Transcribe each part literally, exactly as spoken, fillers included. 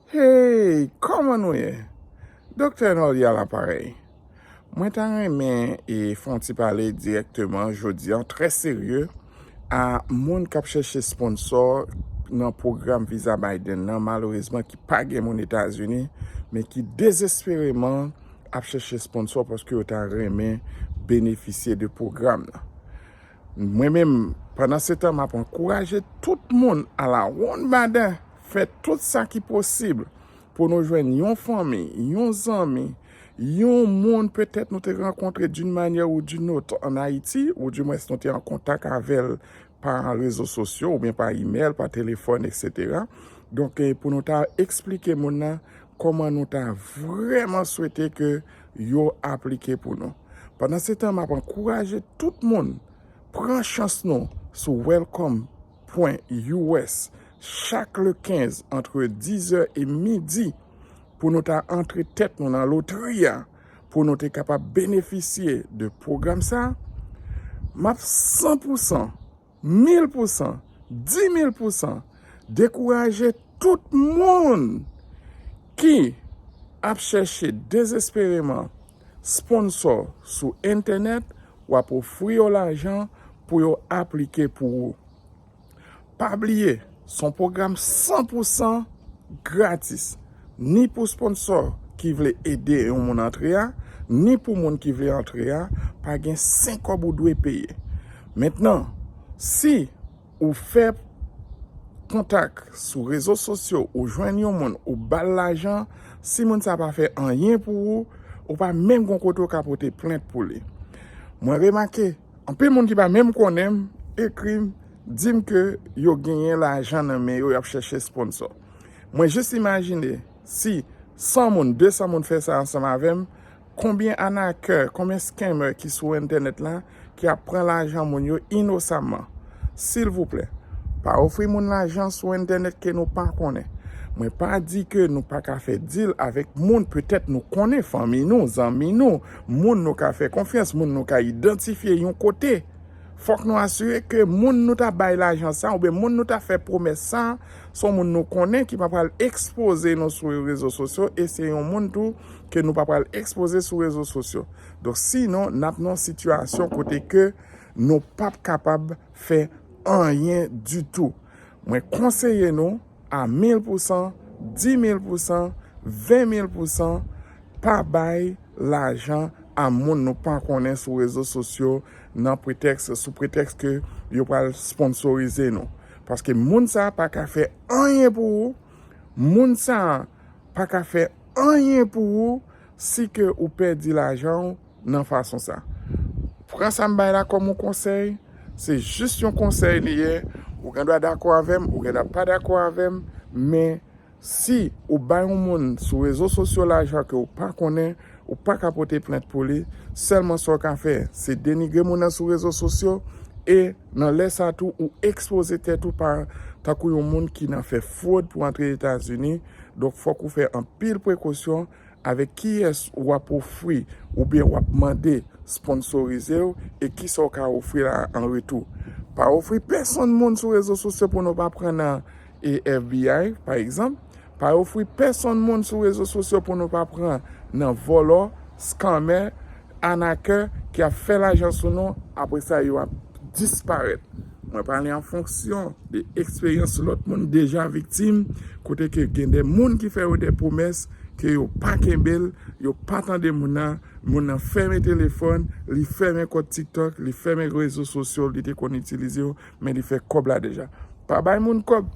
Hey, kòman nou ye? Doktè Nolly a laparèy. Mwen ta renmen e fè yon ti pale dirèkteman jodi an, trè serye, a moun k ap chèche sponsò nan pwogram viza Biden nan, malerezman ki pa gen moun Etazini, men ki dezespereman ap chèche sponsò paske yo ta renmen benefisye de pwogram nan. Mwen menm, pandan se tan, m ap ankouraje tout moun a la wonn madan fè tout sa ki posib pou nou jwenn yon fanmi, yon zanmi, yon moun petèt nou te rankontre d'une manière ou d'une autre en Haïti, ou dimwens nou te an kontak avè l pa rezo sosyo oubyen pa imèl, pa telefòn, etsetera. Donk, eh, pou nou ta eksplike moun nan kòman nou ta vrèman swete ke yo aplike pou nou. Pandan se tan, m ap ankouraje tout moun pran chans nou sou welcome pwen U S chak le kenz antre dizè e midi pou nou ta antre tèt nou nan lotri a, pou nou te kapab benefisye de pwogram sa, m ap san pou san, mil pou san, di mil pou san dekouraje tout moun ki ap chèche dezespereman sponsò sou entènèt, w ap ofri yo lajan pou yo aplike pou ou. Pa bliye, se yon pwogram san pou san gratis, ni pou sponsò ki vle ede yon moun antre a, ni pou moun ki vle antre a, pa gen senk kòb ou dwe peye. Mentnan, si ou fè kontak sou rezo sosyo, ou jwenn yon moun, ou ba l lajan, si moun sa pa fè anyen pou ou, ou pa menm gon kote ou ka pote plent pou li. Mwen remake, anpil moun ki pa menm konnen m, ekri m, di m ke yo genyen lajan nan men yo, y ap chèche sponsò. Mwen jis imajine, si san moun, de san moun fè sa ansanm avè m, konbyen anakè, konbyen scammer ki sou entènèt la, ki ap pran lajan moun yo inosamman. Silvouplè, pa ofri moun lajan sou entènèt ke nou pa konnen. Mwen pa di ke nou pa ka fè deal avèk moun petèt nou konnen, fanmi nou, zanmi nou, moun nou ka fè konfyans, moun nou ka idantifye yon kote. Fòk nou asire ke moun nou ta bay lajan sa, oubyen moun nou ta fè pwomès sa, se yon moun nou konnen ki pa pral ekspoze nou sou rezo sosyo, e se yon moun tou ke nou pa pral ekspoze sou rezo sosyo. Donk, sinon, n ap nan yon sitiyasyon kote ke nou p ap kapab fè anyen ditou. Mwen konseye nou a mil pou san, di mil pou san, ven mil pou san, pa bay lajan a moun nou pa konnen sou rezo sosyo nan pretèks, sou pretèks ke yo pral sponsorize nou. Paske moun sa a pa ka fè anyen pou ou, moun sa a pa ka fè anyen pou ou si ke ou pèdi lajan ou nan fason sa. Pran sa m bay la kòm yon konsèy, se jis yon konsèy li ye. Ou gen dwa dakò avè m, ou gen dwa pa dakò avè m, men si ou bay yon moun sou rezo sosyo lajan ke ou pa konnen, ou pa ka pote plent pou li, sèlman sa w ka fè, se denigre moun nan sou rezo sosyo, e nan lè sa tou, ou ekspoze tèt ou pa tankou yon moun ki nan fè fwod pou antre Etazini. Donk, fòk ou fè anpil prekosyon avèk kiyès w ap ofri oubyen w ap mande sponsorize w e kisa w ka ofri la an retou. Pa ofri pèsonn moun sou rezo sosyo pou nou pa pran nan, e, F B I, pa egzanp. Pa ofri pèsonn moun sou rezo sosyo pou nou pa pran nan vòlò, skanmè, anakè ki ap fè lajan sou nou, apre sa yo ap disparèt. Mwen pale an fonksyon de eksperyans lòt moun deja viktim, kote ke gen de moun ki fè yo de pwomès ke yo pa kenbe l, yo pa tande moun nan, moun nan fèmen telefòn, li fèmen kont TikTok, li fèmen rezo sosyo li te konn itilize yo, men li fè kòb la deja. Pa bay moun kòb,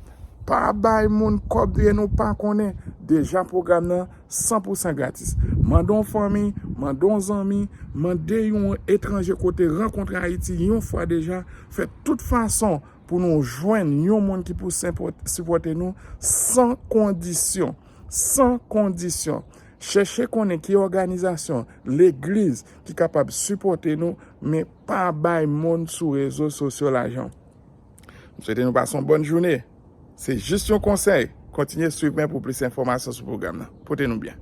pa bay moun kòb de nou pa konnen. Deja pwogram nan san pou san gratis. Mande yon fanmi, mande yon zanmi, mande yon etranje kote rankontre Ayiti yon fwa deja. Fè tout fason pou nou jwenn yon moun ki pou sipòt-, sipòte nou san kondisyon. San kondisyon. Chèche konnen ki òganizasyon, legliz ki kapab sipòte nou, men pa bay moun sou rezo sosyo lajan. M swete nou pase yon bòn jounen. Se jis yon konsèy. Kontinye swiv mwen pou plis enfòmasyon sou pwogram nan. Pote nou byen.